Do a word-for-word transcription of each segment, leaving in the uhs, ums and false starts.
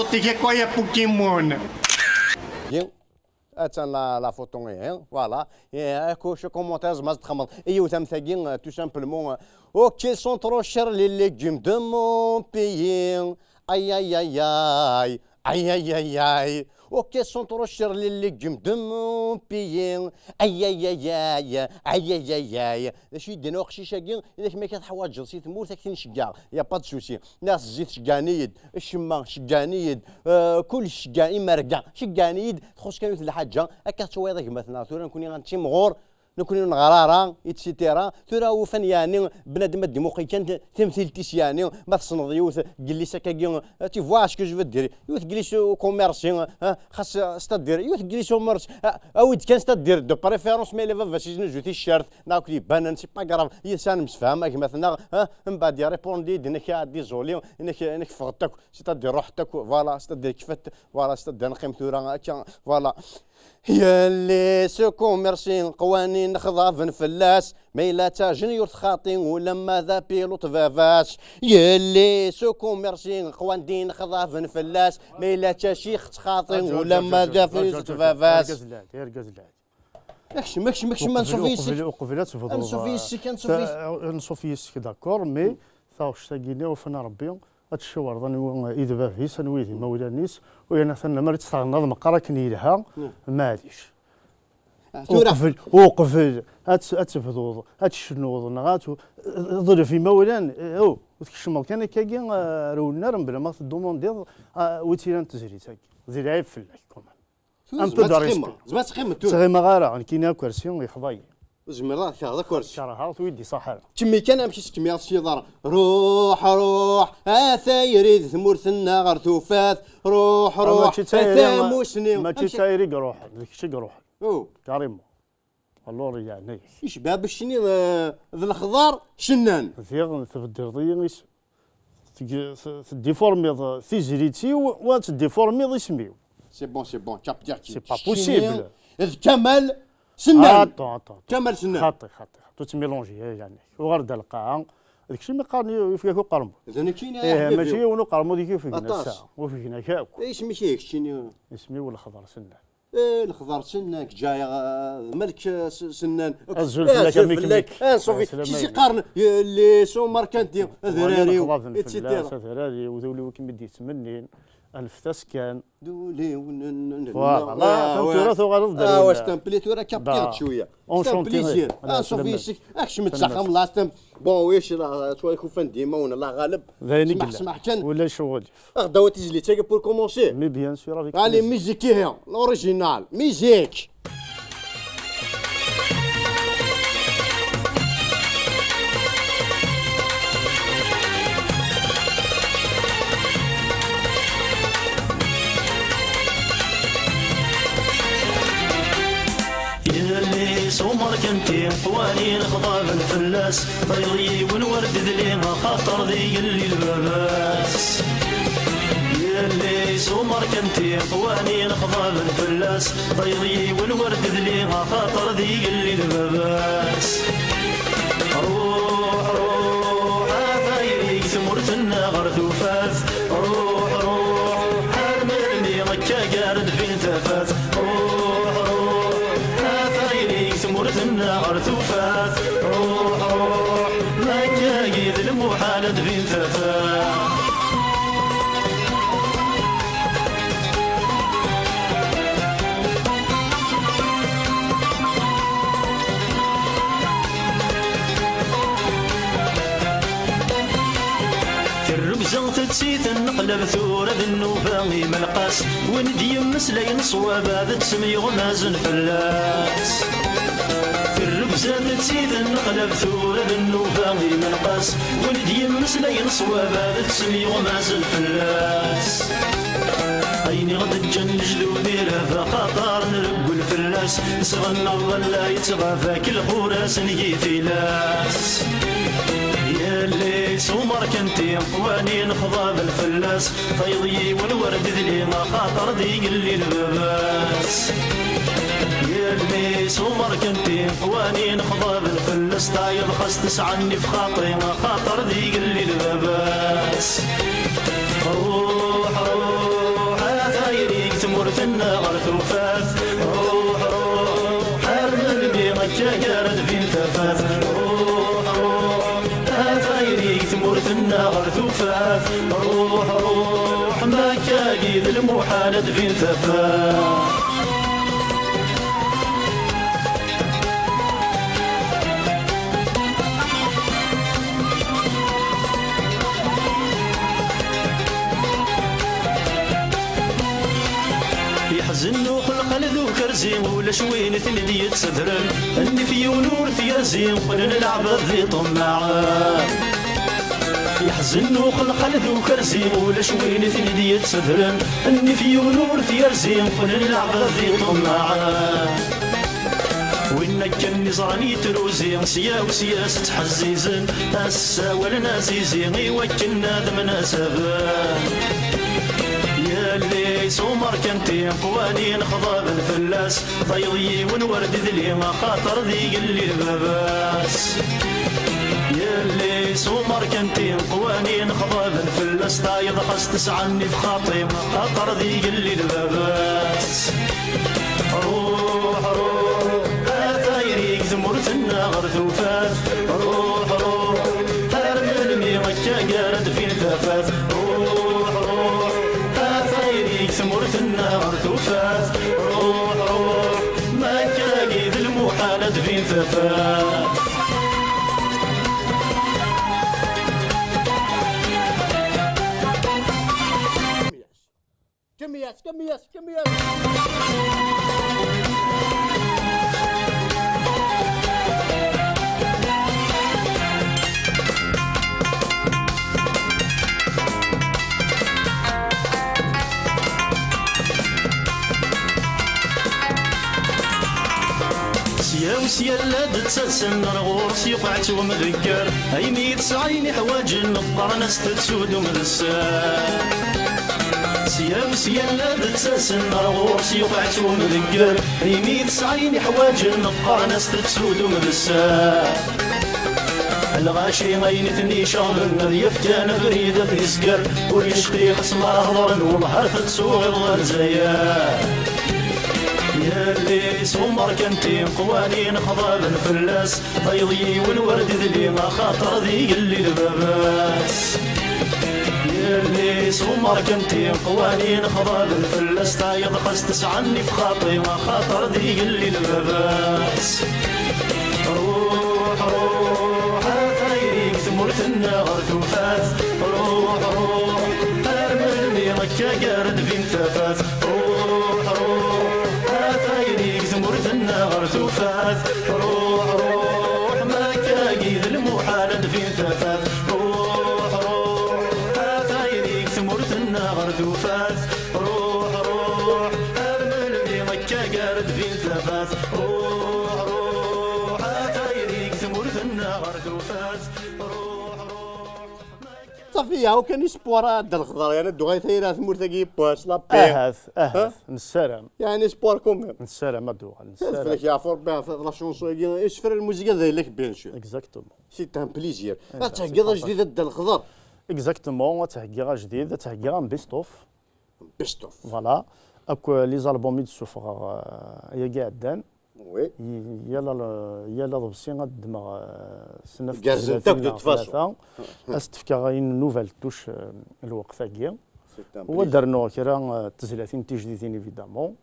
T'es quoi, Pokémon? Attan la, la photo ihi, voilà. Kuc commentaire ma txedmeḍ. Yiwet am tagi, euh, tout simplement, euh, ok, sont trop chers les légumes de mon pays. Aïe aïe aïe aïe. Aïe aïe aïe aïe. Ok, sont trop chers les légumes de mon pays. Aïe aïe aïe aïe. Aïe aïe aïe aïe. D acu i d-yenna uqcic-agi? Yenna-k ma teḥwaǧeḍ si tmurt ad k-ten-ceggɛeɣ. Y a pas de souci. Neɣ s zzit ceggɛen-iyi-d, ccemma ceggɛen-iyi-d, euh, kullec ceggɛen, imerga ceggɛen-iyi-d, txuṣṣ kan yiwet n lḥaǧa, akka tettwayeḍ a gma-tneɣ, tura nekni ad nettimɣur, nekni ur neɣri ara, et cetera. Tura ufan yeɛni bnadem ad d-imuqel kan t-, tamtilt-is yeɛni, ma tessneḍ yiwet n yellis akkagi, euh, tu vois ce que je veux dire, yiwet n yellis ukummersi, euh, xas, euh, c'est-à-dire, yiwet n yellis ukummersi, euh, awi-d kan, c'est-à-dire, de préférence, ma yella baba-s yeznuzu ticcert, neɣ akked ibanen, c'est pas grave, yid-s ad nemsefham a gma-tneɣ, euh, mbeɛd irépond-iyi-d, yenna-k, ah, désolé, yenna-k, yenna-k ffɣet akk, c'est-à-dire ruḥet akk, voilà, c'est-à-dire kfet, voilà, c'est-à-dire neqqim tura akka, voilà. Yelli s ukummersi qwanin xḍaben fell-as, ma yella d tajenyurt xaṭi ulamma d apilot baba-s. Yelli s ukummersi qwanin xḍaben fell-as, ma yella d tacixt xaṭi ulamma d apilot baba-s. Argaz lɛid, argaz lɛid. Akcem, akcem, akcem, anṣuf yes-k. Uqbel, uqbel ad tebduḍ, anṣuf yes-k, anṣuf yes-k. Anṣuf yes-k, d'accord, mais taɣect-agi-nni ufan Rebbi ad tciwreḍ anwi i d bab-is, anwi i d imawlan-is, u yerna atan lemmer ad tt-tɛennaḍ meqqar akken yelha, maɛlic. Ah, tura. Uqbel, uqbel ad tt-, ad tebduḍ, ad tecnuḍ, neɣ ad t-, ḍleb imawlan, eh, oh, ur tkecmeḍ kan akkagi, eh, ar unnar, mebla ma teddumandiḍ, ah, wi tt-ilan tezlit-agi. Di lɛib fell-ak, quand même. Tura un peu de respect. Tzemreḍ ad teqqimeḍ, tzemreḍ ad teqqimeḍ tura. Ttɣimaɣ ara, nekkini akersi yexḍa-yi. Ur tezmireḍ ad tkerheḍ akersi. Kerheɣ-t, ur yi-d-iṣaḥ ara. Kemmel kan amek i s-tkemmleḍ s yiḍarren. Ruḥ, ruḥ, a tayri d tmurt-nneɣ ar tufat. Ruḥ, ruḥ, a tamusni. Mačči d tayri i iruḥen, d kečč i iruḥen. Oh. Carrément. Alors, yeɛni-k. Icbeḥ ccni, eh, d lexḍar cennan. Diɣ tbeddleḍ-iyi isem. Teg-, t-, teddiformiḍ tizlit-iw, wa teddiformiḍ isem-iw. C'est bon, c'est bon, capter-k. C'est pas possible. D Kamal Sennan. Attends, attends, attends. Kamal Sennan. Xaṭi, xaṭi, xaṭi. Ur ttmilonji, eh, yeɛni. Uɣal-d ar lqaɛa. D kečč i mi qqaren yufeg-ak uqermud. D nekkini, eh, a ḥbibi. Mačči yiwen uqermud i k-yufgen ass-a. Ufgen-ak akk. Eh, isem-ik ihi keččini? Isem-iw Lexḍer Sennan. Eh, Lexḍer Sennan, ǧǧayeɣ, eh, d Malek, eh, s-, Sennan. Azul fell-ak, a mmi-k, mmi-k. Eh, anṣuf yes-k. Ɛeslama-k. Kečč i qqaren, yelli-s umerkanti, adrar-iw, et cetera. Adrar-iw, d ul-iw i kem-id-yettmennin, aneft-as kan. D ul-iw n, n, n, voilà, ah, tura tuɣaleḍ d, ah, ouais, c'est un plaisir, tura capter-k cwiya. C'est un plaisir. Enchanté. Anṣuf yes-k, akcem-d s axxam, last time. Bon, wiyac la, ttwakufan dima, win Allah ɣaleb. D ayen i yellan. Smaḥ, smaḥ kan. Ulac uɣilif. Aɣ-d-awi tizlit-agi pour commencer. Mais bien sûr, avec plaisir. Allez, musique ihi, l'original. Musique. Yelli-s umerkanti, qwanin xḍaben fell-as, tayeḍ yiwen wer d-idli, axaṭer d igellil baba-s. Yelli-s umerkanti, qwanin xḍaben fell-as, tayeḍ yiwen wer d-idli, axaṭer d igellil baba-s. Ruḥ, ruḥ, a tayri-k tmurt-nneɣ ar tufat. Ruḥ, ruḥ, ar melmi akka gar-d bin tafat. Ruḥ, ruḥ, a tayri-k tmurt-nneɣ ar tufat. Ruḥ, ruḥ, ma akka-agi d lmuḥal ad bin tafat. Terrugza tetti tenneqlab tura d nnuba imelqas. Win d-yemmeslayen ṣṣwab ad ttemyeɣmazen fell-as. Terrugza tetti tenneqlab tura d nnuba imelqas. Win d-yemmeslayen ṣṣwab ad ttemyeɣmazen fell-as. Ayen i ɣ-d-ǧǧan lejdud irab axaṭer nreggel fell-as. Nesɣenneɣ wala yettɣab akk lxur-as n yitilas. Yelli-s umerkanti, wani nexḍaben fell-as. Tayeḍ yiwen wer d-idli, axaṭer d igellil baba-s. Yelli-s umerkanti, wani nexḍaben fell-as. Tayeḍ xas tesɛa nnif xaṭi, axaṭer d igellil baba-s. Ruḥ, ruḥ. Neɣ tufat, ruḥ, ruḥ, ma akka-agi d lmuḥal ad d-bin tafat. Yeḥzen uxelxal d ukerzi, ulac win i ten-id-yettadren. Nnif yiwen ur t-yerzi, qqlen leɛbad d iṭemmaɛen. Yeḥzen uxelxal d ukerzi, ulac win i ten-id-yettadren. Nnif yiwen ur t-yerzi, qqlen leɛbad d iṭemmaɛen. Win akken iẓran yettruzi, sya u sya s-ttḥezzizen, ad ssawalen azizi i wakken ad mnasaben. Yelli-s umerkanti, qwanin xḍaben fell-as, tayeḍ yiwen wer d-idli, axaṭer d igellil baba-s. Yelli-s umerkanti, qwanin xḍaben fell-as, tayeḍ xas tesɛa nnif xaṭi, axaṭer d igellil baba-s. Ruḥ, ruḥ, a tayri deg tmurt-nneɣ ar tufat. Ruḥ, ruḥ, ar melmi akka gar ad d-bin tafat? Ruḥ, ruḥ, a tayri deg tmurt-nneɣ ar tufat. Ruḥ, ruḥ, ma akka-agi d lmuḥal ad d-bin tafat. Kemmel-as, kemmel-as, kemmel-as. Sya u sya la d-ttasen ar ɣur-s, yuqeɛ-itt umdegger. Ayen i tesɛa, ayen iḥwaǧen, qqaren-as tettu d umdesser. Sya u sya la d-ttasen ar ɣur-s, yuqeɛ-itt umdegger. Ayen i tesɛa, ayen iḥwaǧen, qqaren-as tettu d umdesser. Lɣaci ayen i ten-iceɣben, ad yaf kan abrid ad t-yesger. Ur yecqi xas ma hedren, wellah ar tettuɣiḍ ɣer Lezzayer. Yelli-s umerkanti, qwanin xḍaben fell-as, tayeḍ yiwen wer d-idli, axaṭer d igellil baba-s. Yelli-s umerkanti, qwanin xḍaben fell-as, tayeḍ xas tesɛa nnif xaṭi, axaṭer d igellil baba-s. Ruḥ, ruḥ, a tayri deg tmurt-nneɣ ar tufat. Ruḥ, ruḥ, ar melmi akka gar ad d-bin tafat? Ruḥ, ruḥ, a tayri deg tmurt-nneɣ ar tufat. Ruḥ, ruḥ, ma akka-agi d lmuḥal ad d-bin tafat. Ruḥ, ruḥ, a tayri deg tmurt-nneɣ ar tufat. Ruḥ, ruḥ, ar melmi akka gar ad d-bin tafat? Ruḥ, ruḥ, a tayri deg tmurt-nneɣ ar tufat. Ruḥ, ruḥ, ma akka... Ṣafi, yaw kan ispoir a Dda Lexḍer, yani ddu ɣer tayri ar tmurt-agi yiwwas, la paix. Ahat, ahat, ha? Nessaram. Yani espoir quand même. Nessaram ad d-uɣal, nessaram. Fell-ak yeɛfu Rebbi, ɣef la chanson-agi, isefra, lmuziga d ayla-k, bien sûr. Exactement. C'est un plaisir. Eh, ad ben, theggiḍ c'est ajdid a Dda Lexḍer. Exactement, ad theggiɣ ajdid, ad theggiɣ un best-of. Best-of. Voilà. Akk, euh, les albums i d-ssufɣeɣ, euh, ayagi iɛeddan. Oui. Y-, yal al-, yal aḍebsi ad ddmeɣ, euh, snat gerrzent tezlatin akk de neɣ toute façon tlata. Ad s-d-fkeɣ une nouvelle touche, euh, lweqt-agi. C'est un plaisir. U ad d-rnuɣ kra, euh, tezlatin tijdidin, évidemment.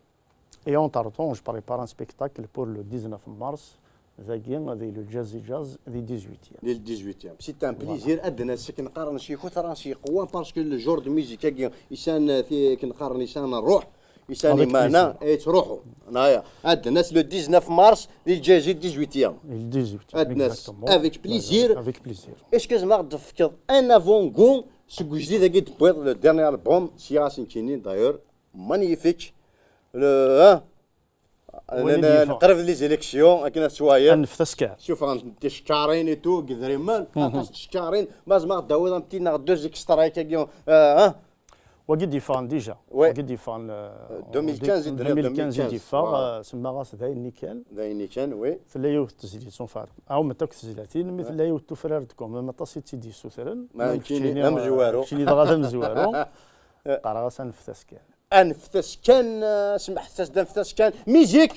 Et entre-temps, je prépare un spectacle pour le dix-neuf mars, dagi, di le Jazzy Jazz, di dix-huitième. Di le dix-huitième. C'est un plaisir. Voilà. Ad d-nas akken qqaren s yiku, tura s yeqwa, parce que le genre de musique-agi, isan, euh, ti-, akken qqaren, isan ṛṛuḥ, isan... Avec imana, plaisir. Yettruḥu. Naya. Ad d-nas le dix-neuf mars, di le Jazzy dix-huitième. Le dix-huitième, exactement. Ad d-nas avec plaisir. Avec plaisir. Est-ce que tzemreḍ ad d-tefkeḍ un avant-goût seg ujdid-agi d-tewwiḍ, le dernier album, sya ad s-nekkini, d'ailleurs, magnifique. Le, hein? Win i d-yeffɣen. Qrib les élections, akken ad tettwayeḍ. Anef taskar. Ssufɣen-d ticekkarin et tout, deg idrimen, mhm, aṭas n tcekkarin. Ma tzemreḍ ad d-tawiḍ un petit neɣ deux extraits, kagi, euh, hein? Wagi d-yeffɣen déjà. Oui. Wagi d-yeffɣen, euh, deux mille quinze i d-, deux mille quinze i d-yeffeɣ, voilà. Euh, semmaɣ-as d ayen kan. D ayen kan, oui. Tella yiwet n tezlit, enfin, ɛument akk tezlatin, mi tella yiwet tufrar d quand même, aṭas i tt-id-yessutren. Ma keččini, d amezwaru. Keččini dɣa d amezwaru. Qqareɣ-as anef taskar. Anef taskar, euh, semḥet-as-d, anef taskar. Musique!